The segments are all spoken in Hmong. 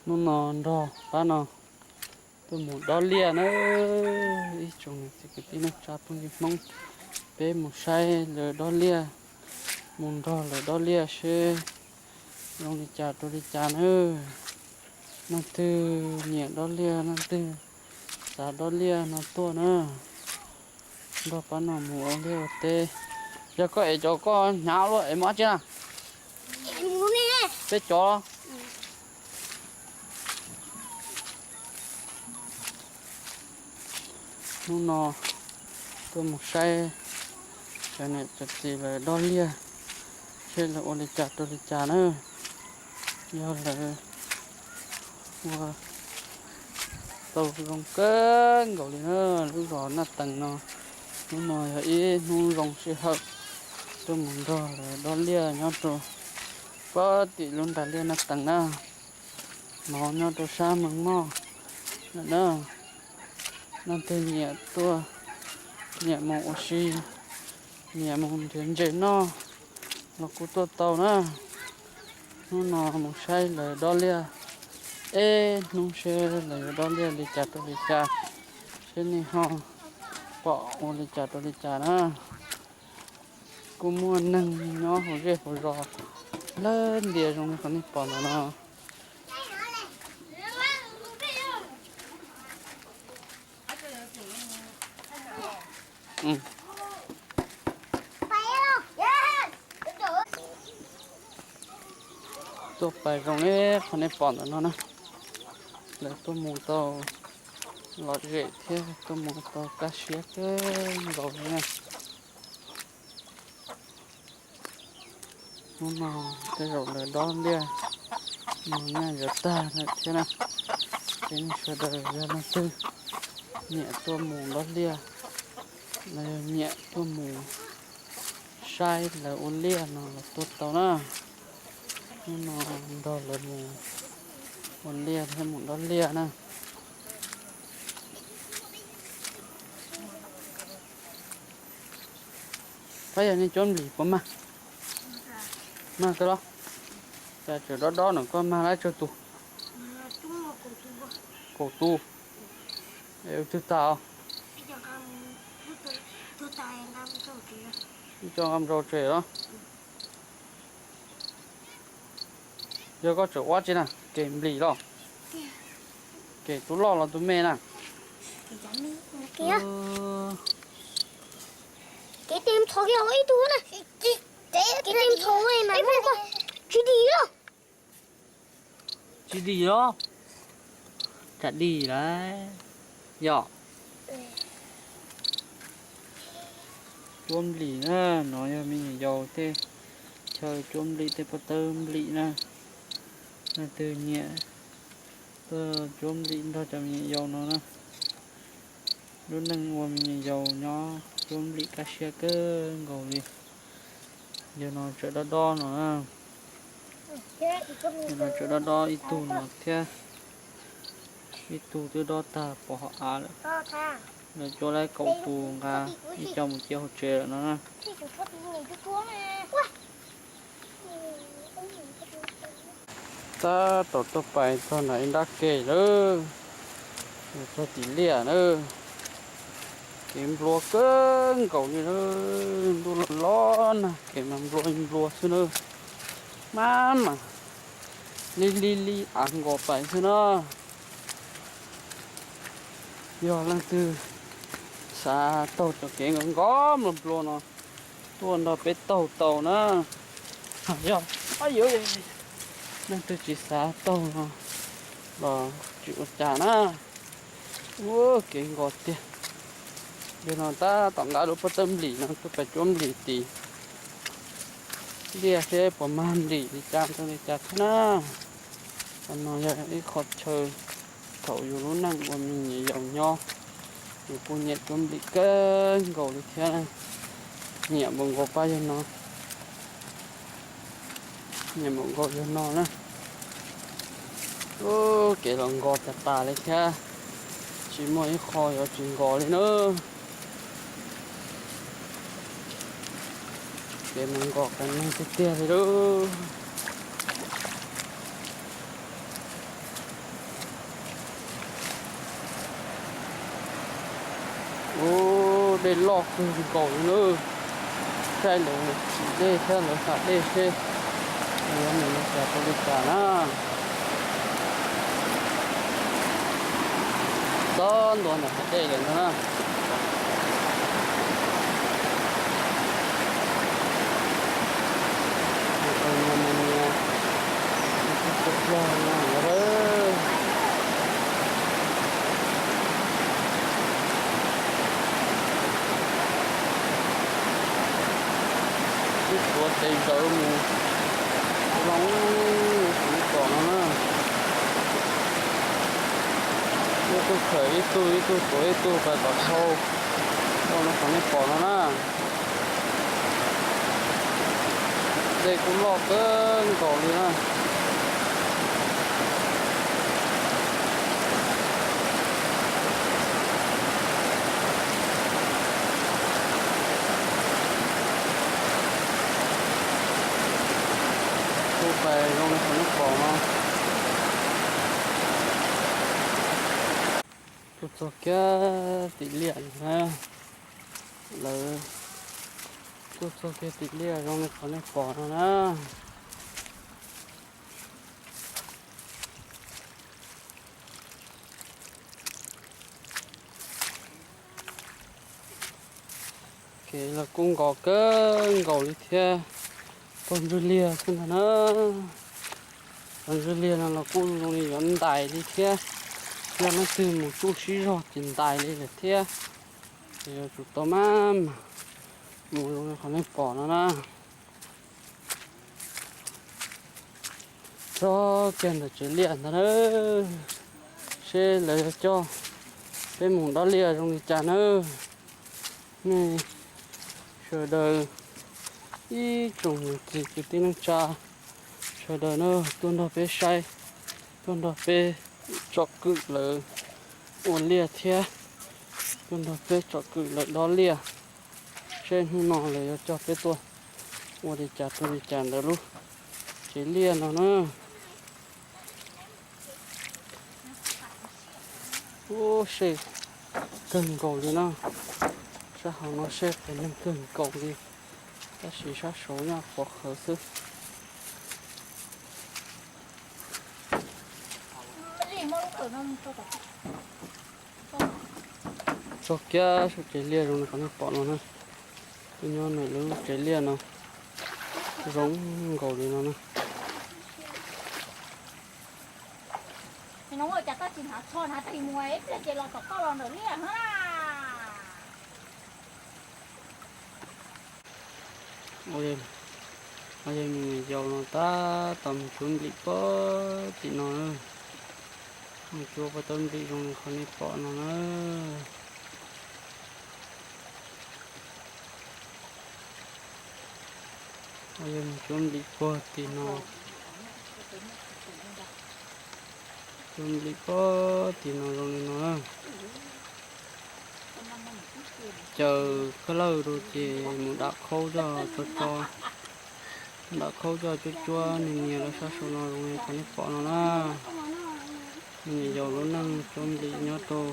Hnub no nrog pab no tuaj mus dob liaj na, ib tsoom niam txiv kwv tij neej tsa phooj ywg Hmoob, peb mus saib lawv dob liaj, mus nrog lawv dob liaj seb zoo li cas rau li cas na. Leej twg nyiam dob liaj, leej twg xav dob liaj no tuaj na, nrog pab no mus ua liaj ua teb. Yog koj ev cov koj hnyav luaj es mus dab tsi na? Peb cov. Hnub no tuaj mus saib cov niam cov txiv lawv dob liaj, seb lawv ua li cas rau li cas na. Yog lawv ua tau zoo kawg nkaus li na, lub zos Naj Tees no. Hnub no yog ib hnub zoo sij hawm tuaj mus nrog lawv dob liaj nyob rau pab tim lub nras liaj Naj Tees na. No nyob rau sab Meej Moj lawm na. Leej twg nyiam tuaj, nyiam mus ua si, nyiam mus nrhiav ntses noj los kuj tuaj tau na. Hnub no mus saib lawv dob liaj, ib hnub seb lawv yuav dob liaj li cas rau li cas, seb nej ho pom ua li cas rau li cas na. Kuj muaj neeg nyob hauv zej hauv zos lawm ntiag zoo li qhov nej pom ntawm no. Tuaj pais zoo li qhov nej pom ntawm no na. Lawv tuaj mus tau lom zem thiab tuaj mus tau kaj siab kawg nkaus li na. Hnub no tej zaum lawv dob liaj mus nyaj yuav tag lawm thiab na. Ces nej sawv daws yog leej twg nyiam tuaj mus dob liaj los yog nyiam tuaj mus saib lawv ua liaj no los tuaj tau na. Hnub no nrog lawv mus ua liaj thiab mus dob liaj na. Pab yog nej cuab nplis puas mag? Mag kawg los? Cas tseem dob dob no koj mag lawm tsawg tus? Kaum tus. Es ua twg tas os? Ib co nqa mus rau tsev los? Yog koj tseem ua tsi na, kem nplis los? Kem tus loj los tus me na? Kev tes ntxhov kiag ib tug na. Kev tes ntxhov mas muaj koj tsis dim los? Tsis dim los? Tsam dim lawm yom. Cuab nplis na, no yog me nyuam yaus tej chaw cuab nplis tej pob tawb nplis na. Leej twg nyiam tuaj cuab nplis nrog cov me nyuam yaus no na. Lub neej ua me nyuam yaus nyob cuab nplis kaj siab kawg nkaus li. Yog no tseem dob dob no na. Yog no tseem dob dob ib tug no thiab. Ib tug twb dob tag pov hauv av lawm. Lawv cuab lawm kaum tus nqa ib co mus cia hauv tsev lawm no na. Tab tom tuaj pais txog nram ib nrab ke lawm, txog tim liaj na. Kev nplua kawg nkaus li na, ntuj los los nag kev mas nplua nplua xwb na. Maj mam li li li av nkos pais xwb na. Yog leej twg xav taug cov kev nkos nkos nplua nplua no tuaj nrog peb taug tau na. Yog leej twg tsis xav taug no los tsis ua cas na. Ua kev nkos tiag. Yog no tab tom nqa lub pob tawb nplis no tuaj pais cuab nplis tim liaj seb puas mag nplis li cas rau li cas thiab na. Qhov no yog ib qho chaw thaum yus lub neej ua me nyuam yaus nyob, yus kuj nyiam cuab nplis kawg nkaus li thiab. Nyiam npaum nkaus pab yawg no, nyiam npaum nkaus yawg no na. Kev los nkos tas tas li thiab, tsis muaj ib qho yuav tsis nkos li na. Kev mas nkos qas neeg tiag tiag li lauj. Dej loj kawg nkaus li na. Saib lawv tsim dej thiab lawv hnav dej seb yuav mus li cas rau li cas na. Txog ntua ntawm hnav dej lawm ntag na. Ib suav tes zawv mus zoo li qhov nej pom no na. Ib tug khawm ib tug, ib tug tuav ib tug pais kom dhau zoo li qhov nej pom no na. Dej kuj loj kawg nkaus li na. Kuj pais zoo li qhov nej pom no. Tuaj txog kiag tim liaj na. Lawv tuaj txog kiag tim liaj zoo li qhov nej pom no na. Kev los kuj nkos kawg nkaus li thiab. Pog ntswg liag xwb ntag na. Pog ntswg liag no los kuj zoo li yuav ntais li thiab. Yog leej twg mus tsuj sib zog ces ntais li lawm thiab. Ces yuav tsum tau maj mam mus zoo li qhov nej pom no na. Txog kiag ntawm tsev liaj ntag na, seb lawv yuav coj peb mus dob liaj zoo li cas na. Nej sawv daws, ib tsoom niam txiv kwv tij neej tsa sawv daws na, tuaj nrog peb saib, tuaj nrog peb tsom kwm lawv ua liaj thiab, tuaj nrog peb tsom kwm lawv dob liaj, seb hnub no lawv yuav coj peb tuaj ua li cas rau li cas ntawm lub tsev liaj no na. Ub, sej kawg nkaus li na. Sab hauv no sej qias neeg kawg nkaus li, tab sis sab saud nyob qhuav qhawv xwb. Txog kiag saum tsev liaj zoo li qhov nej pom no na. Tuaj nyob ntawm lub tsev liaj no zoo nkaus li no na. Yog me nyuam yaus no tab tom mus cuab nplim pog tim no na. Mus cuab pog tawb nplim zoo li qhov nej pom no na. Yog mus cuab nplim pog tim no, cuab nplim pog tim no zoo li no na. Caws khaub lawj rau ces mus dam khaub coj tso tso, dam khaub coj cuab cuab nias nias rau sab saud no zoo li qhov nej pom no na. Me nyuam yaus lub neej cuab nplim nyob rau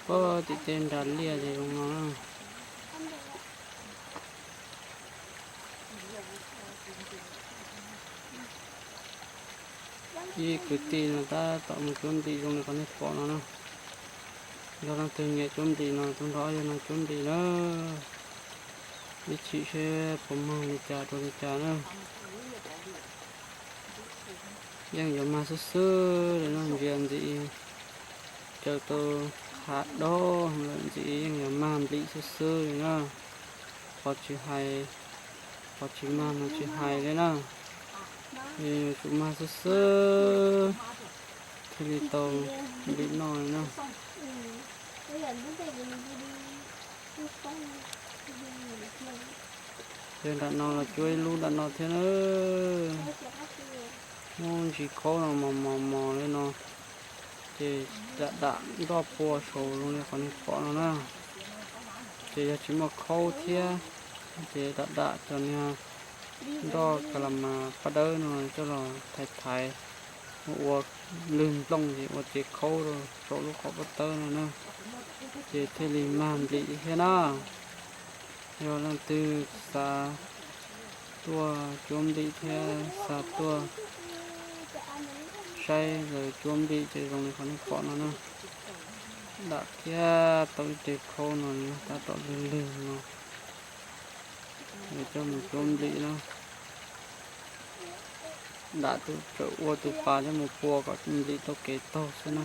pog tim tej nras liaj ces zoo no na. Ib kwv tij no tab tom mus cuab nplim zoo li qhov nej pom no na. Yog leej twg nyiam cuab nplim no tuaj nrog yawg no cuab nplim na. Ib chim seb puas mag li cas rau li cas na. Yeej yuav mag xwb xwb li no, ntsia ntxim caws tau qhov dob lawm ntxim yeej yuav mag nplim xwb xwb li na. Qhov tsis hais, qhov tsis mag mas tsis hais li na. Yuav tsum mag xwb xwb thiaj li tau nplim noj li na. Ces nram no los cuab ib lub nram no thiab na. Muab ntsis khaub no mos mos mos li no, ces dam dam nroj pua saud zoo li qhov nej pom no na. Ces yog tsis muaj khaub thiab, ces dam dam cov niag nroj ka la mas paj dawb no coj los thaiv thaiv, ua ua lwg nplooj ces ua cev khaub rau saum lub qhov paj tawb no na. Ces thiaj li mag nplim thiab na. Yog leej twg xav tuaj cuab nplim thiab xav tuaj saib lawv cuab nplim ces zoo li qhov nej pom no na. Dam thiab tau ib ce khaub no tab tom lwg lwg no, lawv coj mus cuab nplim na. Dam tus tseem ua tus pas coj mus pua kom nplim tau kev taug xwb na.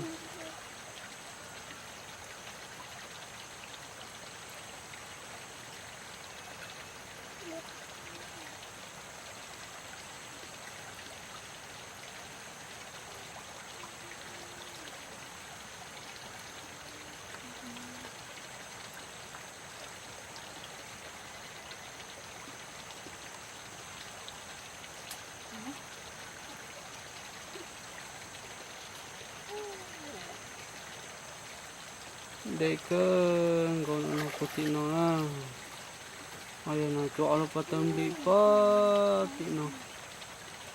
Deb kawg nkaus no puag tim no na. Ho yog no cuab ob lub pob tawb nplim puag tim no,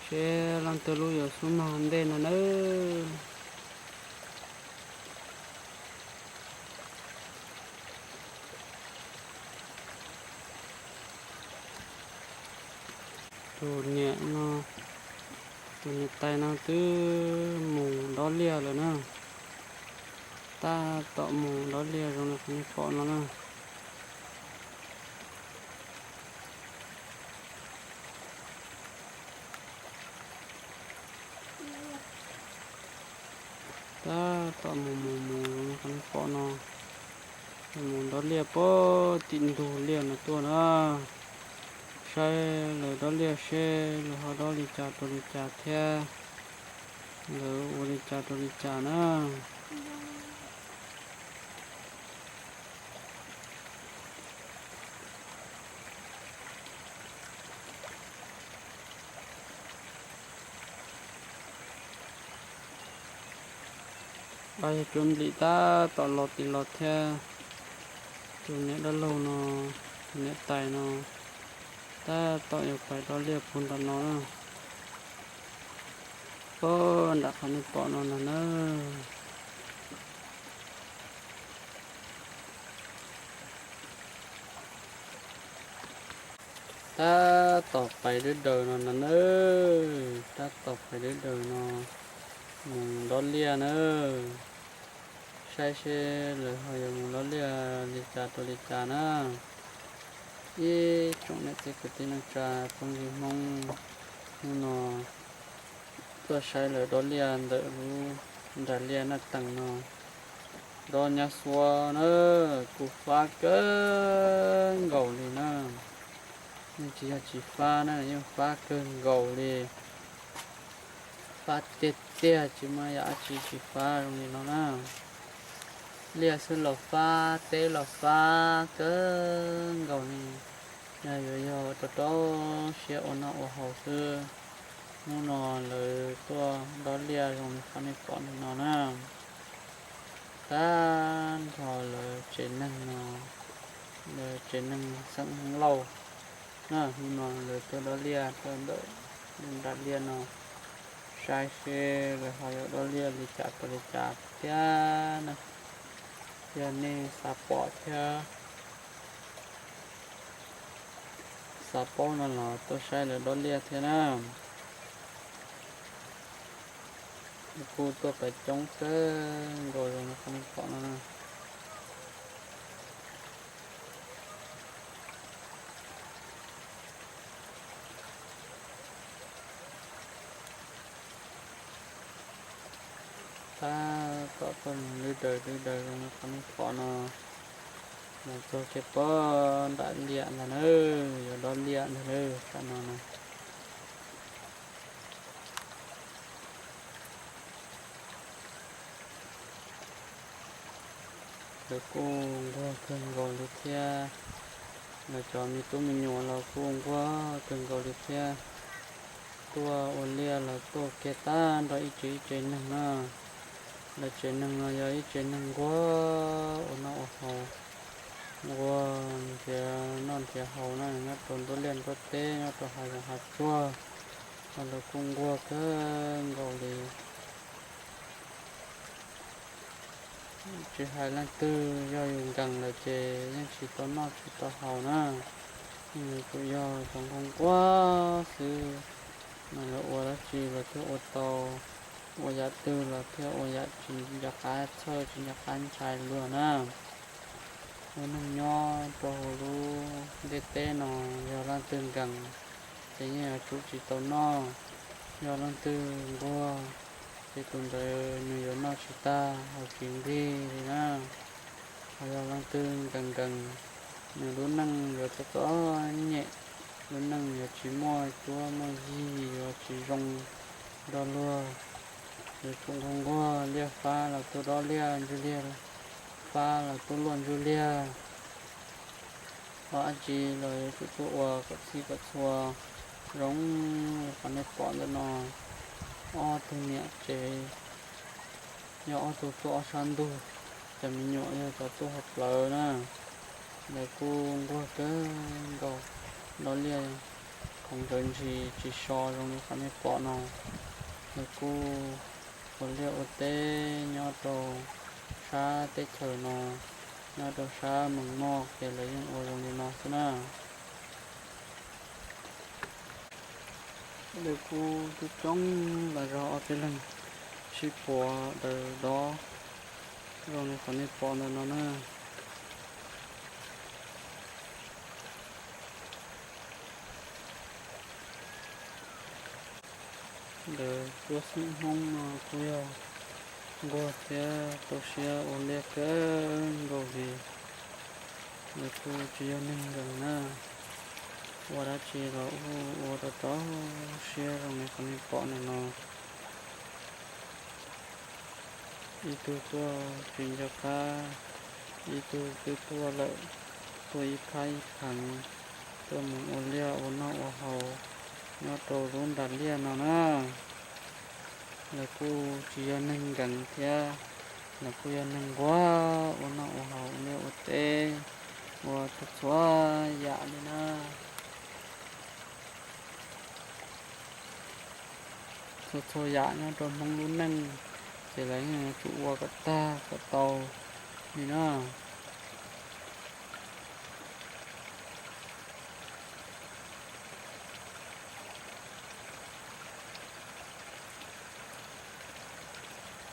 seb leej twg lub yuav xub mag ntej no nawb. Tus niam no, tus niam tais no twb mus dob liaj lawm na. Tab tom mus dob liaj zoo li qhov nej pom no na. Tab tom mus mus mus zoo li qhov nej pom no, mus dob liaj puag tim ntug liaj no tuaj na. Saib lawv dob liaj seb lawv ho dob li cas rau li cas thiab lawv ua li cas rau li cas na. Ab, yog cuab nplim tab tom los tim los thiab. Tus niam dab laug no, tus niam tais no tab tom yuav pais dob liaj puag nram no na. Puag nram qhov nej pom no ntag na. Tab tom pais dawb daws no ntag na. Tab tom pais dawb daws no, mus dob liaj na. Saib seb lawv ho yuav mus dob liaj li cas rau li cas na. Ib tsoom niam txiv kwv tij neej tsa phooj ywg Hmoob, hnub no tuaj saib lawv dob liaj ntawm lub nras liaj Naj Teem no. Dob nyab xuab na, kuj fab kawg nkaus li na. Yeej tsis yog tsis fab na, yeej fab kawg nkaus li. Fab tiag tiag, tsis muaj yam dab tsi tsis fab zoo li no na. Liaj xwb los fab, teb los fab kawg nkaus li. Yog yuav yog rau rau siab ua noj ua haus xwb. Hnub no lawv tuaj dob liaj zoo li qhov nej pom no na. Tag nrho lawv tsev neeg no, lawv tsev neeg xeem Hmoob Lauj na, hnub no lawv tuaj dob liaj rau ntawm nram liaj no, saib seb lawv ho yuav dob liaj li cas rau li cas thiab na. Yog nej xav pom thiab xav paub no los tuaj saib lawv dob liaj thiab na. Kuj tuaj pais coob kawg nkaus zoo li qhov nej pom no na. Tab tom tuaj mus dawb daws dawb daws zoo li qhov nej pom no, los txog kiag puag nram liaj ntag na, yuav dob liaj ntag na, tam no na. Lawv kuj nquag kawg nkaus li thiab, lawv cov me tub me nyuam los kuj nquag kawg nkaus li thiab. Tuaj ua liaj los tuaj kiag tag nrho ib tsev ib tsev neeg na. Lawv tsev neeg no yog ib tsev neeg nquag ua noj ua haus, nquag nrhiav noj nrhiav haus na, nyob rau nruab liaj nruab teb, nyob rau hav zoov hav tsuag, los lawv kuj nquag kawg nkaus li. Tsis hais leej twg, yog yus nkees lawm ces yeej tsis tau noj tsis tau haus na. Yeej yuav tsum yog cov nquag nquag xwb, mas lawv ua dab tsi los thiaj ua tau, ua yam twg los thiaj ua yam tsis nco qab txhawj tsis nco qab ntshai luag na. Lub neej nyob rau hauv lub ntiaj teb no, yog leej twg nkees ces yeej yuav tsum tsis tau noj. Yog leej twg nquag ces tus ntawd nws yuav noj tsis tag haus tsis nqig li na. Ho yog leej twg nkees nkees, nws lub neej yuav txom txom nyem, lub neej yuav tsis muaj cuab muaj yig, yuav tsis zoo nrog luag. Yuav tsum nquag nquag, liaj fab los tuaj dob liaj, ntsuj liaj fab los tuaj luaj ntsuj liaj. Ua dab tsi los yuav tsum tuaj ua kom txhij kom txhua zoo li qhov nej pom ntawm no. Ob tug niam tsev yog ob tug tuaj ob sab ntug, cov me nyuam yog cov tuaj hauv plawv na. Lawv kuj nquag kawg nkaus, dob liaj khoov ntawd ntshis tsis so zoo li qhov nej pom no. Lawv kuj ua liaj ua teb nyob rau sab teb chaws no, nyob rau sab Mees Moj ces lawv yeej ua zoo li no xwb na. Lawv kuj coob coob tas zog, ob peb leeg sib puav daws dob zoo li qhov nej pom ntawm no na. Ntawd tuaj xeem Hmoob no kuj yog nquag thiab tu siab ua liaj kawg nkaus li. Lawv kuj tsis yog neeg nkees na, ua dab tsi los ua rau rau siab zoo li qhov nej pom ntawm no. Ib tug tuaj tsis nco qab, ib tug twb tuaj lawm, tuaj ib phab ib pheev, tuaj mus ua liaj ua noj ua haus nyob rau lub nram liaj no na. Lawv kuj tsis yog neeg nkees thiab, lawv kuj yog neeg nquag ua noj ua haus ua liaj ua teb, ua txhua txhua yam li na. Txhua txhua yam nyob rau Hmoob lub neej ces lawv yeej yuav tsum ua kom tag kom tau li na.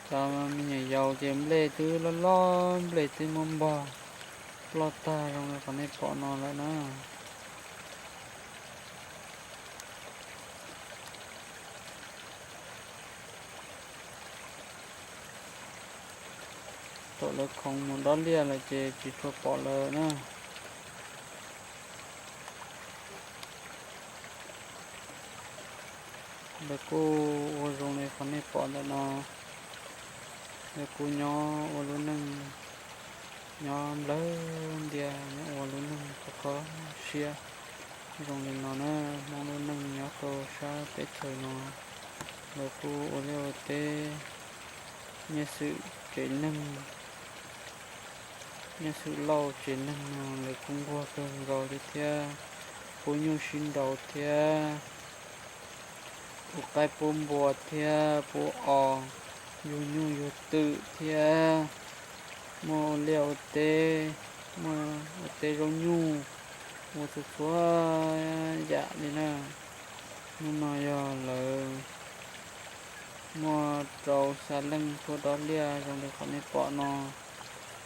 Cov me nyuam yaus ces nplej twb loj loj, nplej twb muab npog ploj tag zoo li qhov nej pom no lawm na. Thaum lawv khoov mus dob liaj lawm ces tsis tshua pom lawm na. Lawv kuj ua zoo li qhov nej pom ntawm no. Lawv kuj nyob ua lub neej nyob nplawg ntias, nyob ua lub neej kho kho siab zoo li no na. Hmoob lub neej nyob rau sab teb chaws no, lawv kuj ua liaj ua teb, nyiaj xwm tsev neeg, nyiaj xwm lauj tsev neeg no lawv kuj nquag kawg nkaus li thiab, pub nyuj sib nraus thiab, pub qaib pub npua thiab, pub os, yug nyuj yug twm thiab, muaj ua liaj ua teb, muaj ua teb zaub nyuj, ua txhua txhua yam li na. Hnub no yog lawv muaj rau xya leej tuaj dob liaj zoo li qhov nej pom no.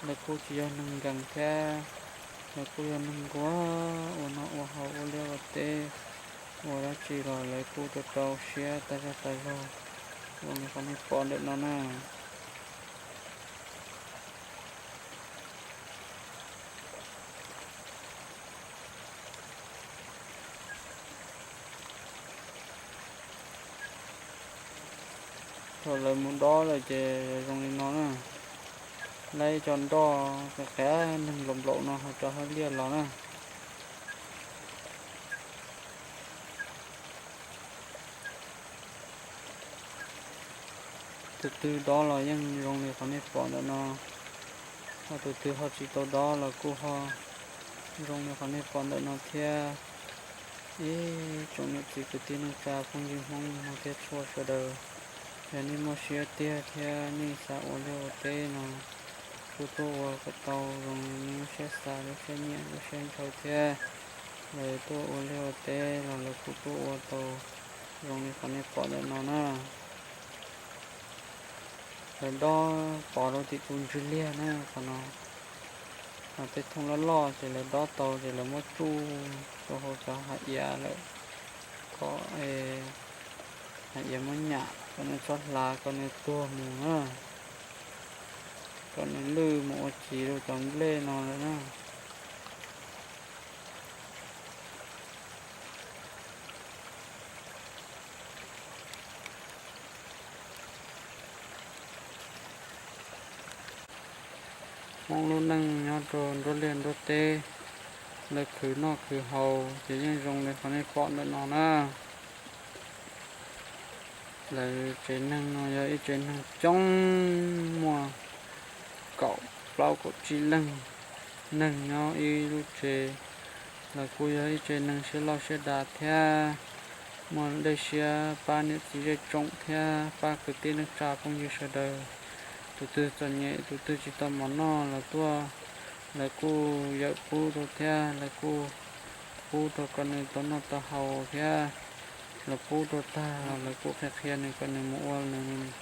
Lawv kuj tsis yog neeg nkees thiab, lawv kuj yog neeg nquag ua noj ua haus ua liaj ua teb, ua dab tsi los lawv kuj rau rau siab tas zog tas zog zoo li qhov nej pom ntawm no na. Thaum lawv mus dob lawm ces zoo li no na, laib cov nroj qias qias neeg nplaum nplaum no ho rau hauv liaj los na. Tus twg dob los yeej zoo li qhov nej pom ntawm no, ho tus twg ho tsis tau dob los kuj ho zoo li qhov nej pom ntawm no thiab. Ib tsoom niam txiv kwv tij neej tsa phooj ywg Hmoob mloog thiab txhua sawv daws, yog nej muaj siab tiag thiab nej xav ua liaj ua teb no, kuj tuaj ua kom tau zoo li nej lub siab xav, lub siab nyiam, lub siab ntshaw thiab. Lawv tuaj ua liaj ua teb los lawv kuj tuaj ua tau zoo li qhov nej pom ntawm no na. Lawv dob pov rau tim tus ntswg liag na qhov no. Tej thooj loj loj ces lawv dob tau ces lawv muab tsuj rau hauv cov hav iav lawm, kom hav iav muab nyam kom nws txhob hlav, kom nws tuag mus na, kom nws lwj mus ua civ rau cov nplej no lawm na. Hmoob lub neej nyob rau nruab liaj nruab teb, lawv khwv noj khwv haus ces yeej zoo li qhov nej pom ntawm no na. Lawv tsev neeg no yog ib tsev neeg coob, muaj kaum plaub kaum tsib leeg neeg nyob ib lub tsev. Lawv kuj yog ib tsev neeg siab loj siab dav thiab muaj dej siab pab niam txiv zej tsoom thiab pab kwv tij neej tsa phooj ywg sawv daws. Tus twg txom nyem tus twg tsis tau mov noj los tuaj, lawv kuj yawm pub rau thiab lawv kuj pub rau kom nws tau noj tau haus thiab. Lawv pub rau tag los lawv kuj qhia qhia nws kom nws mus ua nws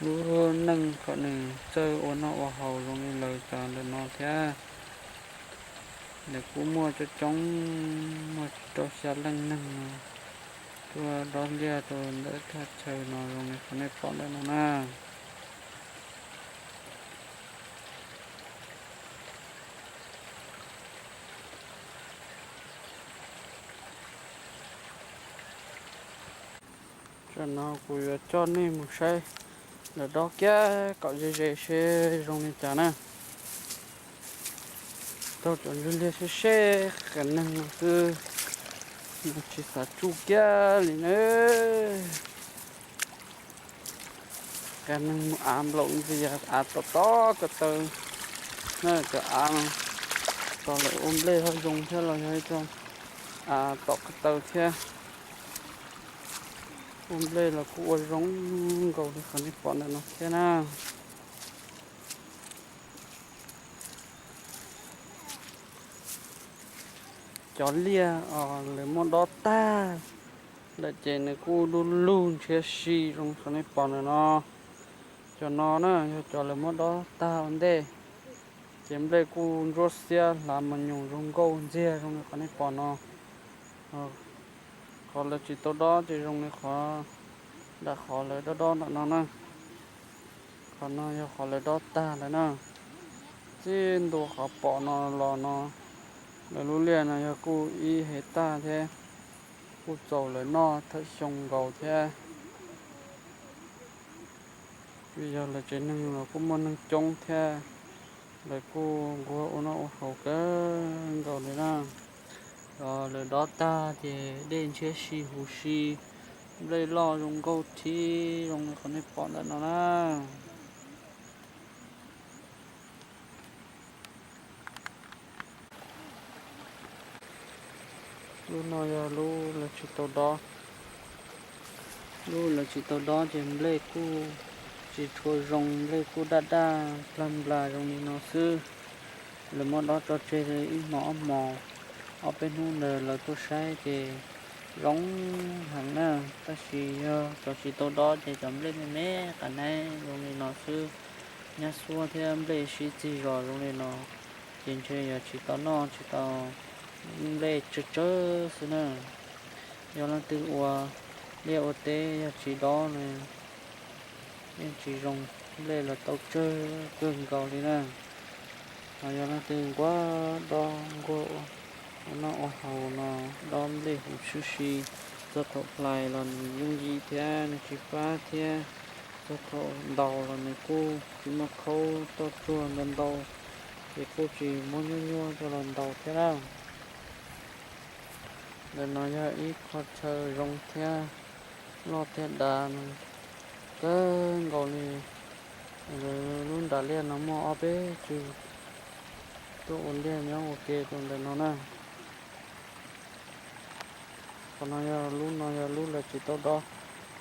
lub neej kom nws txawj ua noj ua haus zoo li lawv cov ntawm no thiab. Lawv kuj muaj coob coob, muaj rau xya leej neeg no tuaj dob liaj rau ntawm thaj chaw no zoo li qhov nej pom ntawm no na. Tam no kuv yuav coj nej mus saib lawv dob kiag kom ze ze seb zoo li cas na. Taug cov ntsuj liag seb seb qas neeg no xwb, tsis xav tsuj kiag li na. Qas neeg mus av nplaum ntxias av tom tom ko taw na, cov av no tos lawv ua nplej ho zoo thiab los yog ib co av tom ko taw thiab. Ua nplej los kuj ua zoo nkaus li qhov nej pom ntawm no thiab na. Cov liaj os lawv muab dob tag lawm ces nws kuj du lug ntshiab si zoo li qhov nej pom ntawm no. Cov no na yog cov lawv muab dob tag ua ntej, ces nplej kuj ntsuab xiab hlav mos nyoos zoo nkauj ntxiag zoo li qhov nej pom no. Qhov lawv tsis tau dob ces zoo li qhov nram qhov lawv dob dob ntawm no na. Qhov no yog qhov lawv dob tag lawm na. Txij ntua qhov pom no los no, lawv lub liaj no yog kuj ib hais tag thiab, kuj txaus lawv noj thawj xyoo nkaus thiab. Vim yog lawv tsev neeg los kuj muaj neeg coob thiab, lawv kuj nquag ua noj ua haus kawg nkaus li na. Lawv dob tag ces dej ntshiab si huv si, nplej loj zoo nkauj thib zoo li qhov nej pom ntawm no na. Lub no yog lub lawv tsis tau dob. Lub lawv tsis tau dob ces nplej kuj tsis tshua zoo, nplej kuj daj daj plag nplas zoo li no xwb. Lawv muab dob tso tseg ib hmos ob hmos, ob peb hnub ntawd lawv tuaj saib ces zoo heev na. Tab sis yog cov tsis tau dob ces cov nplej me me qas naib zoo li no xwb. Nyab xuab thiab nplej sib txig zos zoo li no, ces ntshe yog tsis tau noj tsis tau, nplej tsawg tsawg xwb na. Yog leej twg ua liaj ua teb yog tsis dob no yeej tsis zoo, nplej los tau tsawg kawg nkaus li na. Ho yog leej twg nquag dob nquag ua noj ua haus no, dob nplej huv tshwb si, txog thaum hlais los nws yooj yim thiab nws tsis fab thiab, txog thaum ntaus los nws kuj tsis muaj khaub toj tsuag ntau ntau, ces kuj tsis muab nyuaj nyuaj coj los ntaus thiab na. Ntawm no yog ib qho chaw zoo thiab loj thiab dav kawg nkaus li. Lub nram liaj no muaj ob peb tug tuaj ua liaj nyob ua ke rau ntawm no na. Qhov no yog lub no yog lub lawv tsis tau dob,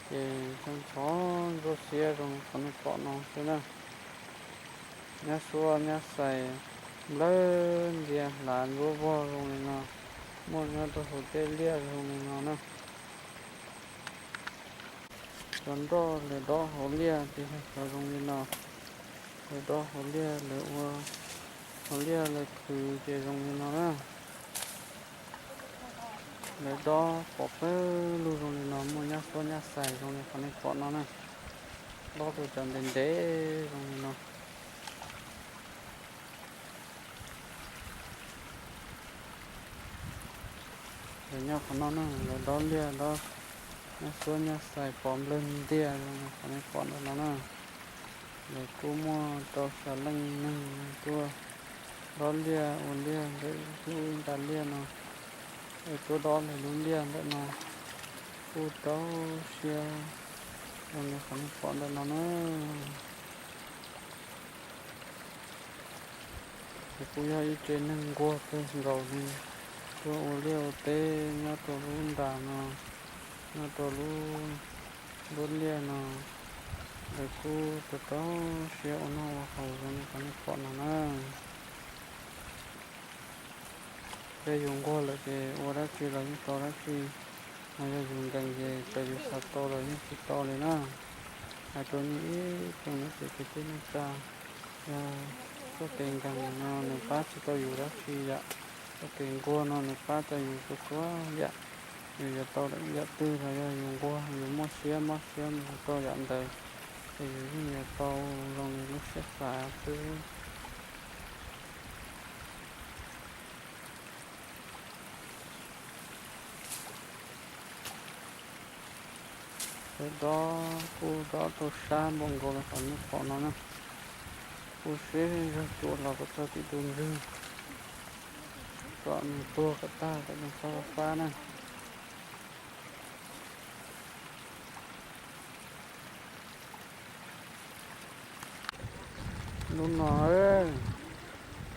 ces ntxhov ntxhov ntsuab xiab zoo qhov nej pom no xwb na. Nyab suab nyab xais nplawg ntias hlav ntsuab vog zoo li no, muaj nyob rau hauv tej liaj zoo li no na. Cov nroj lawv dob hauv liaj ces yog cov zoo li no. Lawv dob hauv liaj, lawv ua hauv liaj lawv khwv ces zoo li no na. Lawv dob pom pawg lug zoo li no, muaj nyab suab nyab xais zoo li qhov nej pom no na. Dob rau cov ntev ntev zoo li no. Lawv nyob qhov no na, lawv dob liaj dob nyab suab nyab xais pov nplawg ntias zoo li qhov nej pom ntawm no na. Lawv kuj muaj rau xya leej neeg tuaj dob liaj ua liaj ntawm lub nta liaj no, es tuaj dob lawv lub liaj ntawm no kuj rau siab zoo li qhov nej pom ntawm no na. Ces kuj yog ib tsev neeg nquag kawg nkaus li, tuaj ua liaj ua teb nyob rau lub nram no, nyob rau lub nruab liaj no, lawv kuj rau rau siab ua noj ua haus zoo li qhov nej pom no na. Yog yus nquag lawm ces ua dab tsi los yeej tau dab tsi, ho yog yus nkees ces txawm yus xav tau los yeej tsis tau li na. Hais rau nej ib tsoom niam txiv kwv tij neej tsa, yog txoj kev nkees no nws pab tsis tau yus dab tsi yam, txoj kev nquag no nws pab tau yus txhua txhua yam. Yus yuav tau yam twg los yog yus nquag yus muaj siab mob siab mus rau yam ntawd, ces yus yeej yuav tau zoo li lub siab xav xwb. Lawv dob kuj dob rau sab npaum nkaus li qhov nej pom no na. Kuj sib zog cuam los kom txog tim tus ntswg, kom nws tuag kom tag kom nws txhob fab na. Hnub no hawb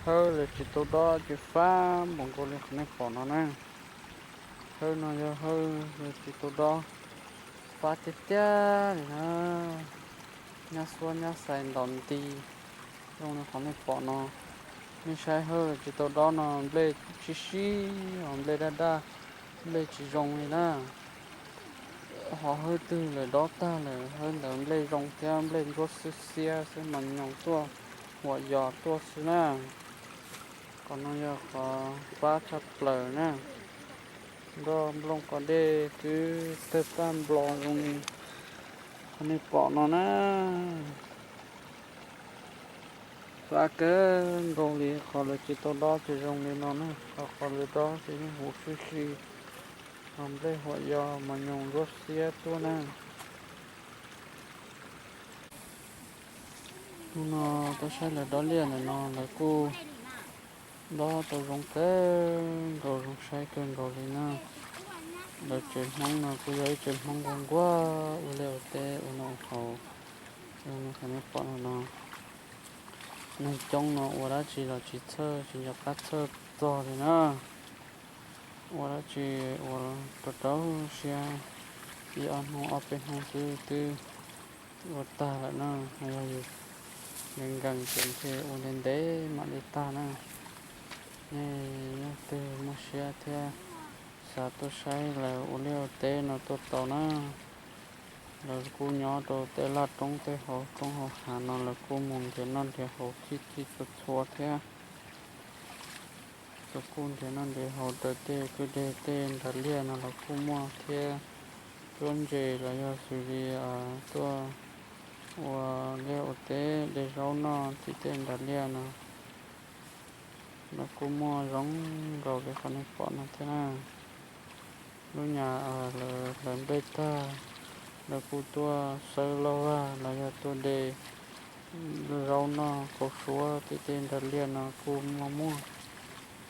lawv tsis tau dob ces fab npaum nkaus li qhov nej pom no na. Hawb no yog hawb lawv tsis tau dob, fab tiag tiag li na. Nyab xuab nyab xais ntom nti zoo li qhov nej pom no. Nej saib hawb lawv tsis tau dob no nplej sib sib, ho nplej daj daj, nplej tsis zoo li na. Ho hawb twg lawv dob tag lawm, hawb ntawd nplej zoo thiab nplej ntsuab xiab xiab xwb, mas nyoos tuaj huam yos tuaj xwb na. Qhov no yog qhov fab tshaj plaws na. Nroj nplooj qos dej twb tawg plaj nplo zoo li qhov nej pom no na. Fab kawg nkaus li, qhov lawv tsis tau dob ces zoo li no na, ho qhov lawv dob ces yeej huv sib si, ho nplej huam yos mas nyoos ntsuab xiab tuaj na. Hnub no tuaj saib lawv dob liaj ntawm no lawv kuj dob tau zoo kawg nkaus, zoo saib kawg nkaus li na. Lawv tsev Hmoob no kuj yog ib tsev Hmoob nquag nquag ua liaj ua teb ua noj ua haus, zoo li qhov nej pom no no. Neeg coob no ua dab tsi los tsis txhawj, tsis nco qab txhawj txog li na. Ua dab tsi ua rau rau siab, ib ob hnub ob peb hnub xwb twb ua tag lawm na. Yog yus nkees nkees ces ntshe ua ntev ntev mam li tag na. Nej leej twg muaj siab thiab xav tuaj saib lawv ua liaj ua teb no tuaj tau na. Lawv kuj nyob rau tej laj roob tej hauv roob hauv hav no, lawv kuj mus nrhiav noj nrhiav haus khib khib txhua txhua thiab. Lawv kuj nrhiav noj nrhiav haus raws tej kwj deg tej nrag liaj no los kuj muaj thiab. Cuab ntses los yog xws li tuaj ua liaj ua teb de zaub noj tim tej nrag liaj no los kuj muaj zoo nkaus li qhov nej pom no thiab na. Lub nyas lawv hlawv nplej tag, lawv kuj tuaj sawb lauj vag los yog tuaj de zaub noj kauv suab tim tej nrag liaj no kuj muaj muaj.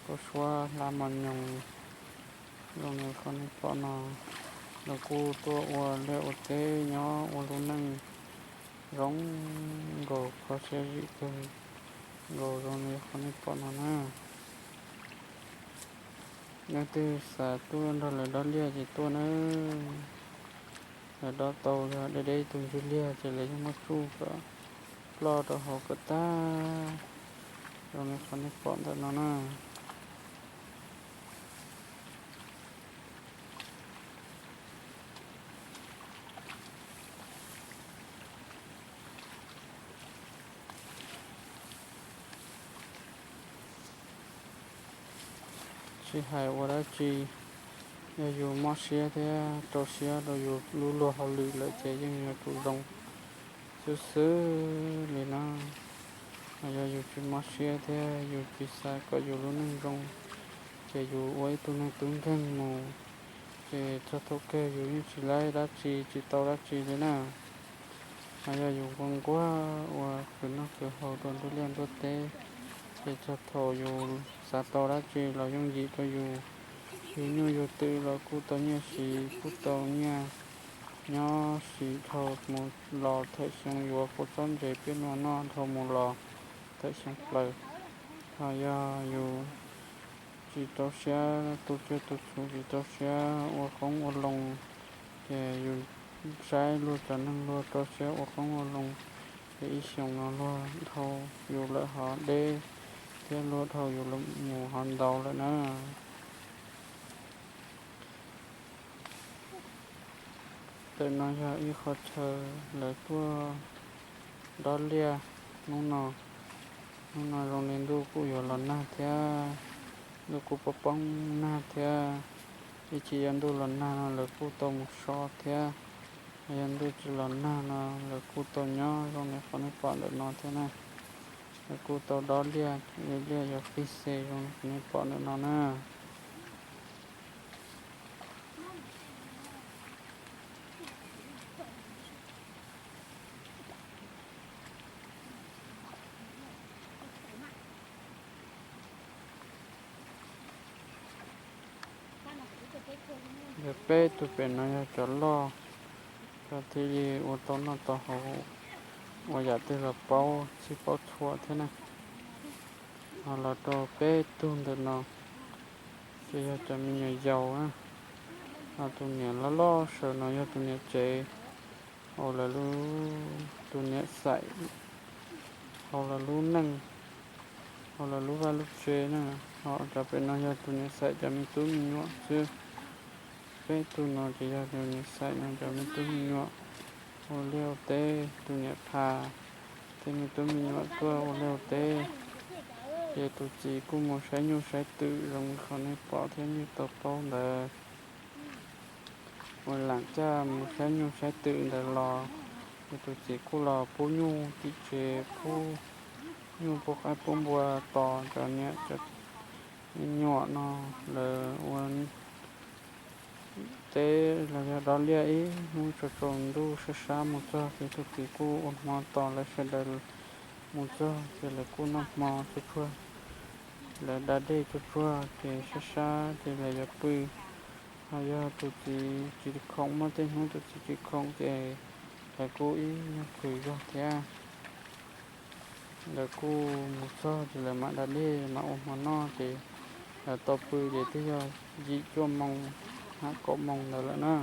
Kauv suab hlab mos nyoos zoo li qhov nej pom no, lawv kuj tuaj ua liaj ua teb nyob ua lub neej zoo nkaus, kho siab zim kawg nkaus zoo li qhov nej pom no na. Leej twg xav tuaj nrog lawv dob liaj ces tuaj nawb. Lawv dob tau yog deb deb ib tug ntsis liaj ces lawv yeej muab tsuj kom ploj rau hauv kom tag, zoo li qhov nej pom ntawm no na. Tsis hais ua dab tsi, yog yus mob siab thiab rau siab rau yus lub luag hauj lwm lawm ces yeej yuav tsum zoo xwb xwb li no. Yog yus tsis mob siab thiab yus tsis xav kom yus lub neej zoo, ces yus ua ib tug neeg tub nkeeg mus, ces txog thaum kawg yus yeej tsis laib dab tsi tsis tau dab tsi li na. Ho yog yus nquag nquag ua khwv noj khwv haus rau ntuj liaj ntuj teb, ces txog thaum yus xav tau dab tsi los yooj yim rau yus. Yus nyuj yus twm los kuj tau nyiaj siv, kuj tau nyiaj nyob siv dhau mus los thawm xyoo yuav kua txob ntses piab nua noj dhau mus los thawm xyoo plaws. Ho yog yus tsis rau siab tu tsiaj tu txhu, tsis rau siab ua qoob ua loo, ces yus saib luag cov neeg luag rau siab ua qoob ua loo, ces ib xyoos no luag dhau yus lawm ho deb, thiab luag dhau yus mus ho ntau lawm na. Ntawm no yog ib qho chaw lawv tuaj dob liaj hnub no. Hnub no zoo li ntuj kuj yuav los nag thiab, ntuj kuj poob poob nag thiab. Ib chim yog ntuj los nag no lawv kuj tau mus so thiab, yog ntuj tsis los nag no lawv kuj tau nyob zoo li qhov nej pom ntawm no thiab na. Lawv kuj tau dob liaj, liaj yuav qig xes zoo li qhov nej pom ntawm no na. Yog peb tug pem no yog cov loj, cov thiaj li ua tau noj tau haus, ua yam twg los paub txhij paub txhua thiab na. Ho los rau peb tug ntawm no ces yog cov me nyuam yaus na. Ho tus niam loj loj sawv no yog tus niam tsev, hauv lawv lub, tus niam xaim, hauv lawv lub neej, hauv lawv lub vaj lub tsev na. Ho cov pem no yog tus niam xaim cov me tub me nyuam xwb. Peb tug no ces yog tus niam xaim no cov me tub me nyuam ua liaj ua teb, tus niam pha tej me tub me nyuam tuaj ua liaj ua teb, ces tus txiv kuj mus saib nyuj saib twm zoo li qhov nej pom thiab nej tau paub ntawd. Ua lam caj mus saib nyuj saib twm ntawd los, ces tus txiv kuj los pub nyuj tim tsev, pub nyuj pub qaib pub npua tos cov niam cov me nyuam no lawv ua teb los yog dob liaj ib hnub tsaus tsaus ntuj sab sab mus txog ces tus txiv kuj ua hmo tos lawv sawv daws mus txog ces lawv kuj noj hmo tsuag tsuag, lawv da dej tsuag tsuag ces sab sab ces lawv yuav pw. Ho yog tus txiv tsis khoom, muaj tej hnub tus txiv tsis khoom ces lawv kuj ib nyuag khwv zog thiab. Lawv kuj mus txog ces lawv mam da dej mam ua hmo noj ces lawv tau pw ces twb yog yim cuaj moos, hab kaum moos ntawd lawm na.